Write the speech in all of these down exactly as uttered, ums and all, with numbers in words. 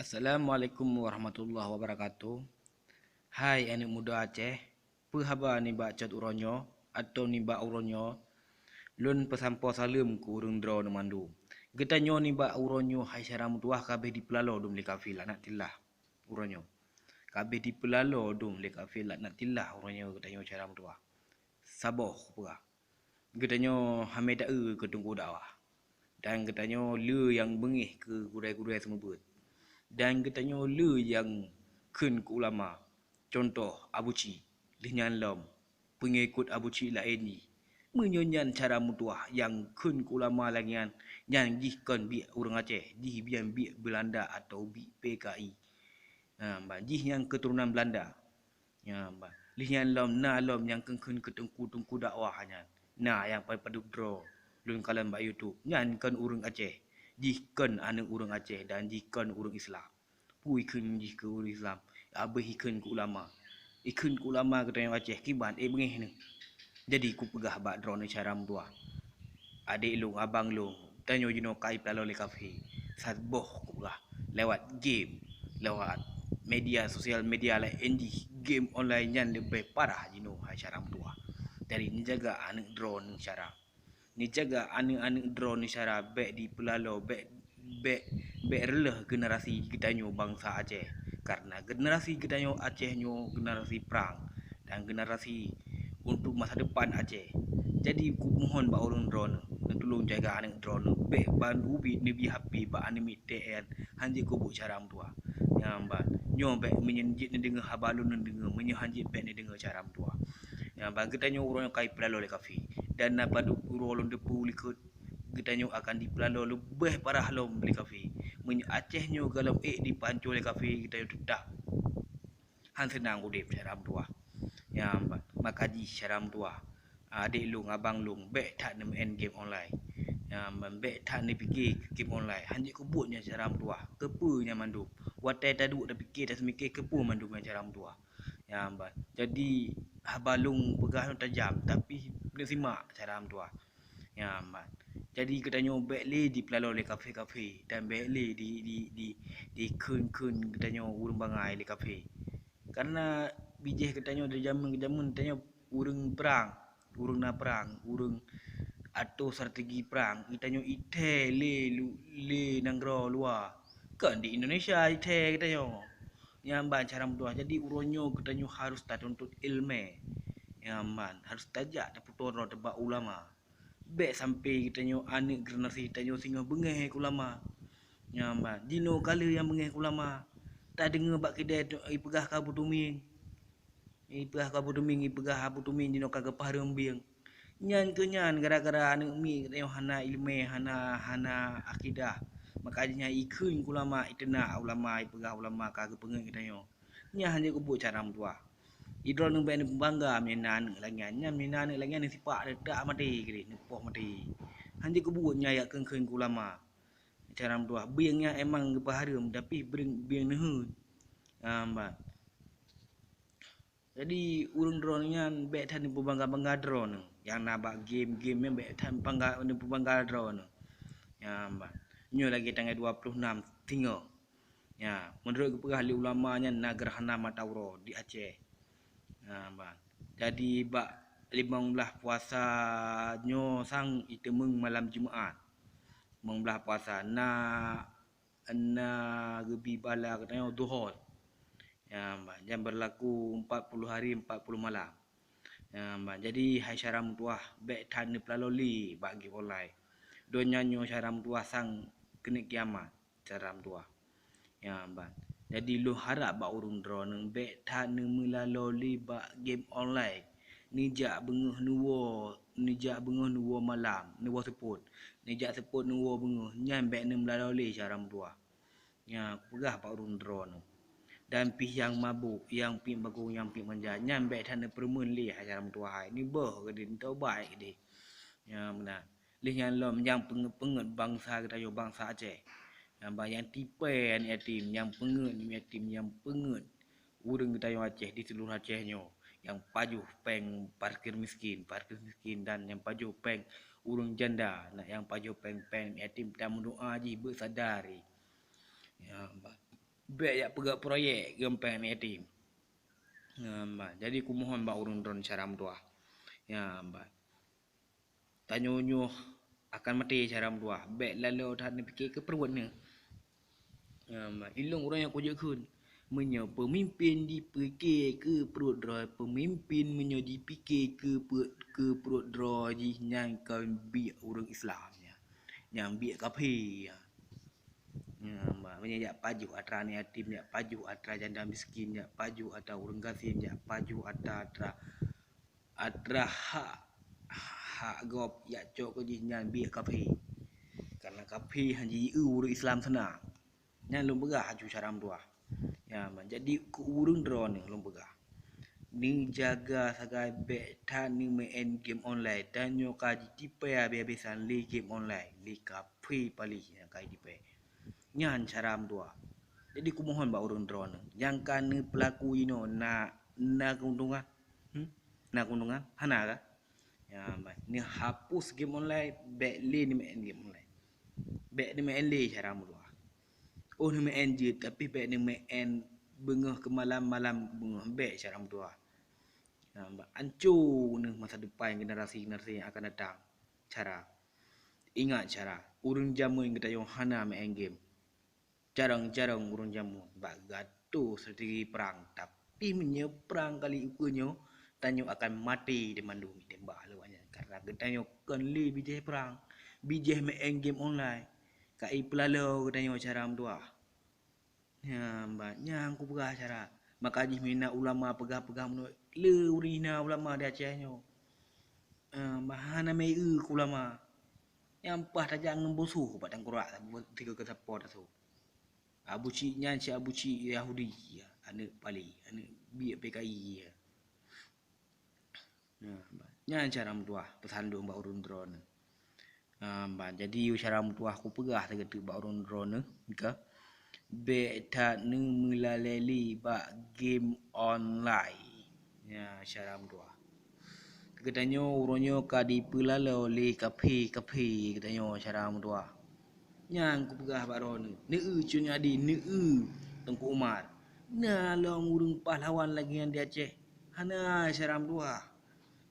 Assalamualaikum warahmatullahi wabarakatuh. Hai aneuëk muda Aceh, peue haba nibak cot uroe nyoe atau nibak uroe nyoe? Lôn peusampoe saleuem keu ureuëng droeneuh mandum. Geutanyoe nibak uroe nyoe hai syara meutuwah ka abéh dipeulalo dum lé kafé laknatillah uroe nyoe. Ka abéh dipeulalo dum lé kafé laknatillah uroe nyoe geutanyoe syara meutuwah. Saboh kupeugah. Geutanyoe hana taeu keu teungku dakwah, dan geutanyoe le nyang beungéh keu gurée-gurée seumeubeuet, dan geutanyoe le nyang kheun keu ulama, cuntoh Abu Cik, lheueh nyan lom peungikot Abu Cik laén jih. Meunyoe nyan cara meutuwah nyang kheun keu ulama lagée nyan, nyan jih kon biek ureuëng Aceh, jih nyan biek Beulanda atau biek P K I. Ha, ban jih nyang keuturonan Beulanda. Ya, ban. Lheueh nyan lom na lom nyang kheun-kheun keu teungku-teungku dakwah nyan. Na nyang pai padub droe lôn kalon bak YouTube. Nyan kon ureuëng Aceh. Jih kon aneuëk ureuëng Aceh dan jih kon ureuëng Islam. Peue ikheun jih keu ureuëng Islam? Abéh ikheun keu ulama. Ikheun keu ulama geutanyoe Aceh kiban éh beungéh neuh. Jadi kupeugah bak droeneuh syara meutuwah. Adék lôn, abang lôn, tanyoe jinoe ka ipeulalo lé kafé. Saboh kupeugah, lewat game, lewat media sosial media laén jih, game online nyan leubeh parah jinoe hai syara meutuwah. Jadi neujaga aneuëk droeneuh syara. Neujaga aneuëk-aneuëk droeneuh syara bék dipeulalo, bék bék bék reuloh generasi geutanyoe bansa Aceh. Karena generasi geutanyoe Aceh nyoe generasi prang dan generasi untuk masa depan Aceh. Jadi kumohon bak ureuëng droeneuh, neutulông jaga aneuëk droeneuh, bék ban ubit neubi H P bak aneuëk miet T N, hanjeuet keubuet cara meutuwah. Nyang ban, nyoe bék meunyoe jeuet neudeungoe haba lôn neudeungoe, meunyoe hanjeuet bék neudeungoe cara meutuwah. Nyang ban geutanyoe uroe nyoe ka ipeulalo lé kafé, dan na padub uroe lôn teupeu likot geutanyoe akan dipeulalo leubeh parah lom lé kafé. Meunyoe Aceh nyoe gohlom ék dipanco lé kafé, geutanyoe teutap han seunang udeb syara meutuwah. Nyang ban, maka jih syara meutuwah, adék lôn, abang lôn, bék that neumeu'en game online. Nyang ban, bék that neupike game online. Hanjeuet keubuet nyan syara meutuwah. Keupeue nyan mandum? Watée taduek tapike, taseumiké keupeue mandum nyan syara meutuwah. Nyang ban. Jadi haba lôn peugah nyoe tajam, tapi neusimak syara meutuwah. Nyang ban. Jadi geutanyoe bék lé dipeulalo lé kafé-kafé dan bék lé di di di dikheun-kheun geutanyoe ureuëng bangai lé kafé. Karena bijéh geutanyoe dari jameun keu jameun tanyoe ureuëng prang, ureuëng na prang, ureuëng atô strategi prang, geutanyoe ithée lé lu- lé nanggroe luwa. Kon di Indonesia ithée geutanyoe. Nyang ban cara meutuwah. Jadi uroe nyoe geutanyoe harus tatuntut iéleumé. Nyang ban harus tajak tapeutoe droe teuh bak ulama. Bék sampai geutanyoe aneuëk generasi tanyoe singoh beungéh keu ulama. Nyang ban jinoe ka lheueh nyang beungéh keu ulama. Tadeungoe bak kidée ipeugah ka beutumieng. Ipeugah ka beutumieng, ipeugah ka beutumieng jinoe ka geupeuhareuem bieng. Nyan keuh nyan gara-gara aneuëk miet geutanyoe hana iéleumé, hana hana akidah. Maka jih nyan ikheun keu ulama, iteunak ulama, ipeugah ulama ka geupeungeut geutanyoe. Nyan hanjeuet keubuet cara meutuwah. Idroeneuh bék neupeubangga meunyoe na aneuëk lagée nyan. Nyan meunyoe na aneuëk lagée nyan neusipak neutak maté keudeh, neupoh maté. Hanjeuet keubuet nyan jak kheun-kheun keu ulama. Cara meutuwah, bieng nyan emang geupeuhareuem, tapi bieng, bieng neuheun. Nyang ban. Jadi ureuëng droeneuh nyan bék that neupeubangga-bangga droeneuh. Nyang na bak game-game nyan bék that bangga neupeubangga droeneuh. Nyang ban. Nyoe lagée tanggai dua ploh nam singoh. Ya, meunurot geupeugah lé ulama nyan na geurhana mata uroe di Aceh. Nyang ban. Jadi bak limong blaih puasa nyoe sang iteumeung malam Jumat. Limong blaih puasa na na geubi bala geutanyoe duhor. Nyang ban, nyang beurlaku empat puluh hari empat puluh malam. Nyang ban, jadi hai syara meutuwah, bék that neupeulalo lé bak game online. Donya nyoe syara meutuwah sang keuneuk kiamat, syara meutuwah. Nyang ban. Jadi lôn harab bak ureuëng droeneuh bék that neumeulalo lé bak game online. Neujak beungoh neuwoe, neujak beungoh neuwoe malam, neuwoe seupôt. Neujak seupôt neuwoe beungoh, nyan bék neumeulalo lé syara meutuwah. Nyang kupeugah bak ureuëng droeneuh. Dan pih nyang mabök, nyang piep bagong, nyang piep manja, nyan bék that neupeureumeun lé hai syara meutuwah hai. Neuboh keudeh, neutobat keudeh. Nyang meunan. Lheueh nyan lom nyang peungeut-peungeut bansa geutanyoe, bansa Aceh. Nyang ba nyang tipée aneuëk yatim, nyang peungeut aneuëk yatim, nyang peungeut ureuëng geutanyoe Aceh di seuluruh Aceh nyoe, nyang pajoh péng fakir miskin, fakir miskin dan nyang pajoh péng ureuëng janda, na nyang pajoh péng-péng yatim, dan meudoá jih beusadari. Ya, ba- Bèk jak peugèt proyek geumpeng aneuk yatim. Nyan ban. Jadi kumohon bak ureueng droeneuh syedara meutuah. Nyan ban. Tanyoe nyoe akan maté syedara meutuah. Bèk laloe that neupike keu pruet neuh. Nyan ban. Ilôn ureueng nyang kujeuet kheun. Meunyoe peumimpin jipike keu pruet droe, peumimpin meunyoe jipike keu pruet, keu pruet droe jih nyan kon biek ureueng Islam nyan. Nyan biek kafé nyan. Nyan ban. Meunyoe jak pajoh atra aneuk yatim, jak pajoh atra janda miskin, jak pajoh atra ureueng gasien, jak pajoh atra, atra, atra hak, hak gob jak cok keu jih nyan biek kafé. Karena kafé han jieu ureueng Islam seunang. Nyan lôn peugah laju syedara meutuah. Nyan ban. Jadi keu ureueng droeneuh lôn peugah. Neujaga sagai bèk that neumeu'en game online. Tanyoe ka jitipèe habéh-habésan lé game online, lé kafé paléh nyang ka jitipèe. Nyan syedara meutuah. Jadi kumohon bak ureueng droeneuh nyang ka neupeulaku jinoe na, na keuntungan? Hmm? Na keuntungan? Hana kah? Nyan ban. Neuhapus game online, bèk lé neumeu'en game online. Bèk neumeu'en lé syedara meutuah. Oh neumeu'en jeuet, tapi bèk neumeu'en beungoh keu malam, malam beungoh, bèk syedara meutuah. Nyan ban. Anco neuh masa depan generasi-generasi nyang akan datang. Syedara. Ingat syedara, ureueng jameun geutanyoe hana meu'en game. Jarang-jarang ureueng jameun bak gato strategi prang, tapi meunyoe prang kali ukeue nyoe, tanyoe akan maté dimandum tembak lé awak nyan. Karena geutanyoe kon lé bijéh prang, bijéh meu'en game online. Ka ipeulaloe geutanyoe syedara meutuah. Nyan ban, nyan kupeugah syedara. Maka jih meunyoe na ulama peugah-peugah meunoe, le ureueng hina ulama di Aceh nyoe. Eh, bah hana meu'eu keu ulama. Nyang paih tajak ngon bosoh bak tangkurak tiga ke sapo tasu. Abu Cik nyan si Abu Cik Yahudi, aneuk paléh, aneuk biek P K I. Nyan, nyan syedara meutuah peusan lôn bak ureueng droeneuh. Nyan ban. Jadi syedara meutuah kupeugah sagai teuk bak ureueng droeneuh, ka. Bèk that neumeulalé lé bak game online. Nyan syedara meutuah. Geutanyoe uroe nyoe ka dipeulaloe lé kafé-kafé geutanyoe syedara meutuah. Nyan kupeugah bak droeneuh, neueu Cut Nyak Dien, neueu Teungku Umar. Na lom ureueng pahlawan lagèe nyan di Aceh? Hana syedara meutuah.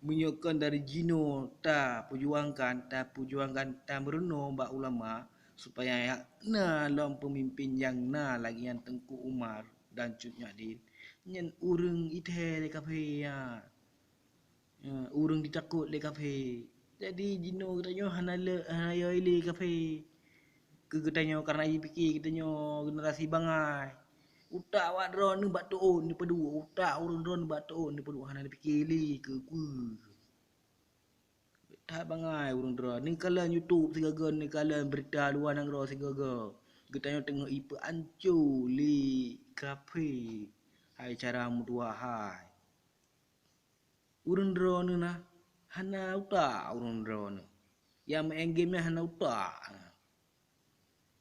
Meunyoe kon dari jinoe tapeujuangkan, tapeujuangkan, tameurunoe bak ulama, supaya na lom peumimpin nyang na lagèe nyan Teungku Umar dan Cut Nyak Dien, nyan ureueng ithèe lé kafé nyan. Eh, ureueng jitakot lé kafé. Jadi jinoe geutanyoe hana le, hana yo ilé kafé. Keu geutanyoe karena jipike geutanyoe generasi bangai. Utak awak droeneuh bak tuon neupeuduek, utak ureueng droeneuh bak tuon neupeuduek, hana neupike lé keu peue. That bangai ureueng droeneuh. Neukalon YouTube sigoe-goe, neukalon beurita luwa nanggroe sigoe-goe. Geutanyoe teungoh ipeuanco lé kafé. Hai syedara meutuah hai. Ureueng droeneuh na hana utak ureueng droeneuh. Nyang meu'en game nyan hana utak.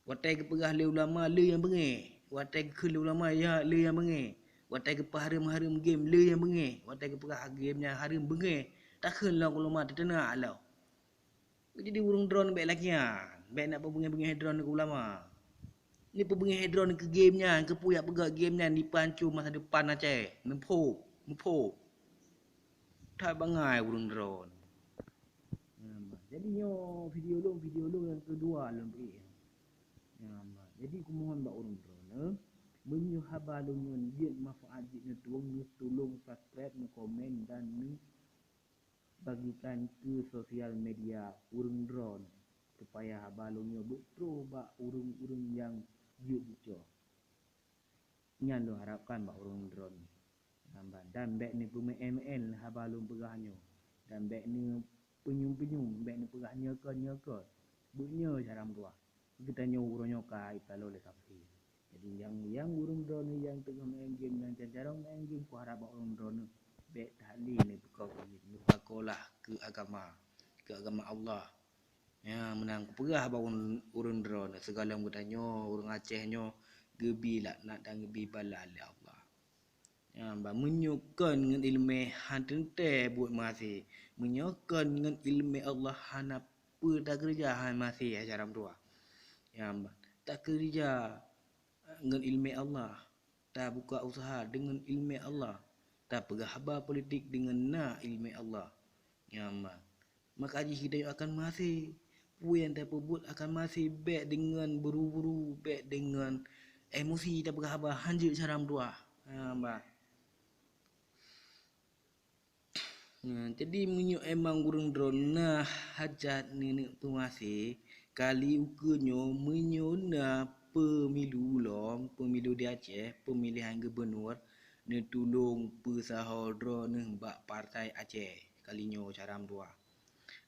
Watèe geupeugah lé ulama le nyang beungéh, watèe geukheun lé ulama ya le nyang beungéh, watèe geupeuhareuem-hareuem game le nyang beungéh, watèe geupeugah game nyan hareuem beungéh, takheun lom ulama teuteunak lom. Jadi ureueng droeneuh bèk lagèe nyan, bèk na peubeungéh-beungéh droeneuh keu ulama. Neupeubeungéh droeneuh keu game nyan, keupeue jak peugah game nyan jipeuhanco masa depan Aceh. Muphom, muphom. That bangai ureueng droeneuh. Jadi nyoe video lôn, video lôn nyang keudua lôn bri. Jadi kumohon bak ureueng droeneuh, meunyoe haba lôn nyoe jeuet manfaat jeuet neutueng, neutulông subscribe, neukomen dan neu bagikan keu sosial media ureueng droeneuh, supaya haba lôn nyoe beuet troh bak ureueng-ureueng nyang jeuet jicoe. Nyan lôn harapkan bak ureueng droeneuh. Dan bèk neupeumeu'èn-meu'èn haba lôn peugah nyoe, dan bèk neupeunyum-peunyum, bèk neupeugah nyoe kon, nyoe kon. Beuet nyoe cara meutuah. Geutanyoe uroe nyoe ka ipeulalô lé kafé. Jadi nyang, nyang ureueng droeneuh nyang teungoh main game, nyang jarang-jarang main game, kuharap bak ureueng droeneuh bèk that lé neupeuko keu game, neupakolah keu agama, keu agama Allah. Nyan meunan kupeugah bak ureueng, ureueng droeneuh, sigohlom geutanyoe ureueng Aceh nyoe geubi laknat dan geubi bala lé Allah. Nyan ban meunyoe kon ngon ileumèe han teuntèe buet meuhasé, meunyoe kon ngon ileumèe Allah hana peue takeureuja han meuhasé, hai cara meutuah. Nyan ban takeureuja, ngon ileumèe Allah, tabuka useuha deungon ileumèe Allah, tapeugah haba politik deungon na ileumèe Allah. Nyan ban. Maka jih geutanyoe akan meuhasé. Peue nyang tapeubuet akan meuhasé, bèk deungon buru-buru, bèk deungon emosi tapeugah haba, hanjeuet cara meutuah. Nyan ban. Nah, jadi meunyoe emang ureueng droeneuh na hajat neuneuk peuhasé, kali ukeue nyoe meunyoe na peumilu lom, peumilu di Aceh, peumilihan gubunur, neutulông peusaho droeneuh bak Partai Aceh. Kali nyoe cara meutuah.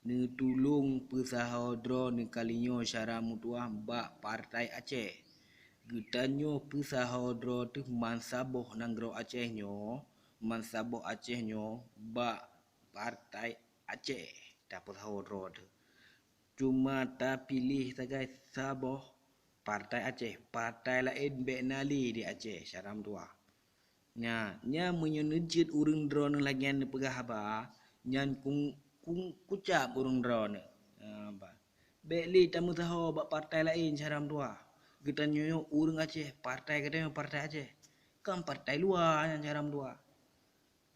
Neutulông peusaho droeneuh kali nyoe cara meutuah bak Partai Aceh. Geutanyoe peusaho droe teuh mansaboh nanggroe Aceh nyoe, mansaboh Aceh nyoe bak Partai Aceh tapeusaho droe teuh. Cuma tapiléh sagai saboh Partai Aceh, partai laén bèk na lé di Aceh, cara meutuah. Nyan, nyan meunyoe neujeuet ureueng droeneuh lagèe nyan neupeugah haba, nyan kung, kung, kucab ureueng droeneuh. Nyan ban. Bèk lé tameusaho bak partai laén cara meutuah. Geutanyoe nyoe ureueng Aceh, partai geutanyoe partai Aceh. Kon partai luwa nyan cara meutuah.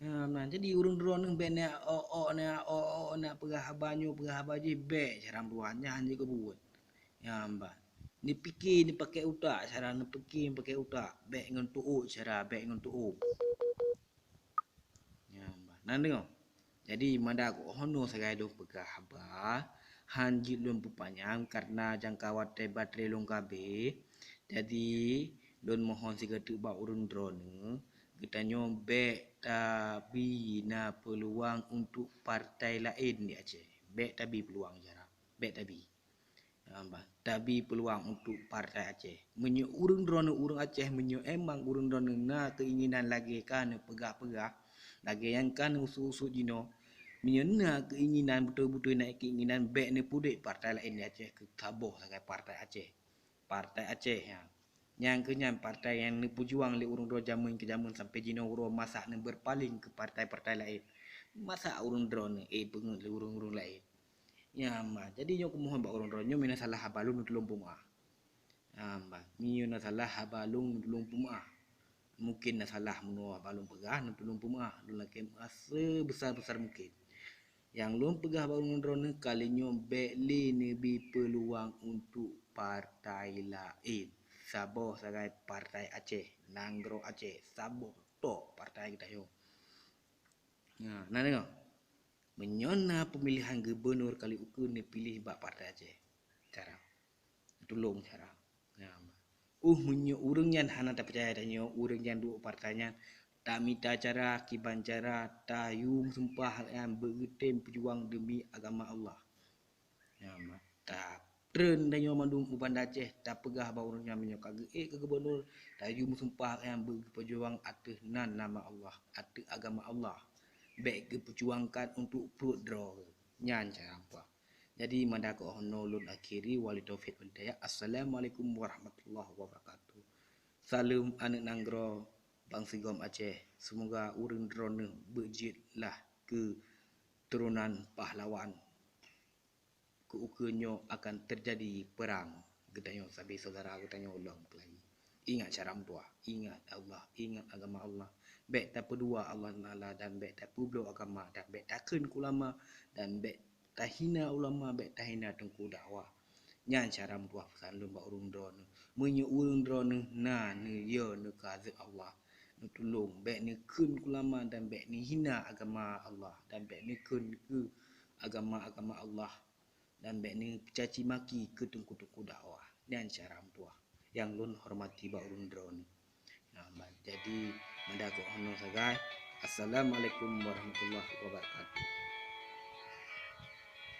Nyan ban. Jadi ureueng droeneuh bèk na ok-ok, na ok-ok, na peugah haba nyoe, peugah haba jih, bèk cara meutuah. Nyan jeuet keu buet. Nyan ban. Neupike, neupakèk utak, cara neupike, neupakèk utak. Bèk ngon tuôt cara, bèk ngon tuôt. Nyan ban. Na deungö? Jadi, mada keuh 'oh noe sagai lôn peugah haba, hanjeuet lôn peupanyang kareuna jangka watèe batré lôn ka abéh. Jadi, lôn mohon sigoe teuk bak ureueng droeneuh, geutanyoe bèk tabi na peuluang untuk partai laén di Aceh. Bèk tabi peuluang cara. Bèk tabi. Nyan ban. Tabi peuluang untuk Partai Aceh. Meunyoe ureueng droeneuh ureueng Aceh, meunyoe emang ureueng droeneuh na keuinginan lagèe ka neupeugah-peugah, lagèe nyang ka neuusut-usut jinoe, meunyoe na keuinginan, beutôi-beutôi na keuinginan, bèk neupeudeuh partai laén di Aceh keu saboh sagai Partai Aceh. Partai Aceh nyan. Nyan keuh nyan partai nyang neupeujuang lé ureueng droe jameun keu jameun sampoe jinoe uroe masa neubeurpaléng keu partai-partai laén. Masa ureueng droeneuh, eh, peungeut lé ureueng-ureueng laén. Nyan ban. Jadi nyoe kumohon bak ureueng droeneuh, nyoe meunyoe na salah haba lôn, neutulông peumeu'ah. Nyan ban. Meunyoe na salah haba lôn, neutulông peumeu'ah. Mungken na salah meunyoe haba lôn peugah, neutulông peumeu'ah. Lôn lakèe meu'ah seubesar-besar mungken. Nyang lôn peugah bak ureueng droeneuh, kali nyoe bèk lé neubi peuluang untuk partai laén. Saboh sagai Partai Aceh, nanggroe Aceh, saboh tok partai geutanyoe. Nah, na deungö? Meunyoe na peumilihan gubunur kali ukeue neupiléh bak Partai Aceh. Cara. Tulông cara. Nah, uh, meunyoe ureueng nyan hana tapeucaya tanyoe, ureueng nyang duek partai nyan, tamita cara, kiban cara, tayue meusumpah nyan beugeutem peujuang deumi agama Allah. Nyan, ta-, treun tanyoe mandum u Banda Aceh, tapeugah bak ureueng nyan meunyoe ka geuék keu gubunur, tayue meusumpah nyan beugeupejuang ateueh nan nama Allah, ateueh agama Allah. Bèk geupeujuangkan untuk pruet droe. Nyan cara meutuah. Jadi, mada keuh 'oh noe lôn akhiri. Wabillahi taufiq wal hidayah. Assalamualaikum warahmatullahi wabarakatuh. Saleuem aneuk nanggroe bansigom Aceh. Seumoga ureueng droeneuh beujeuet lah keu turonan pahlawan. Keu ukeue nyoe akan teujadi peurang geutanyoe sabe syedara geutanyoe lom keulayi. Ingat cara meutuah, ingat Allah, ingat agama Allah. Bèk tapeudua Allah Taala dan bèk tapeubloe agama dan bèk takheun keu ulama dan bèk tahina ulama, bèk tahina teungku dakwah. Nyan cara meutuah peusan lôn bak ureueng droeneuh. Meunyoe ureueng droeneuh na neuyue neukazeub Allah, neutulông, bèk neukheun keu ulama dan bèk neuhina agama Allah dan bèk neukheun keu agama-agama Allah. Dan bèk neucaci maki keu teungku-teungku dakwah. Nyan cara meutuah nyang lôn hormati bak ureueng droeneuh. Nah, ba-, jadi, mada keuh 'oh noe sagai. Assalamualaikum warahmatullahi wabarakatuh.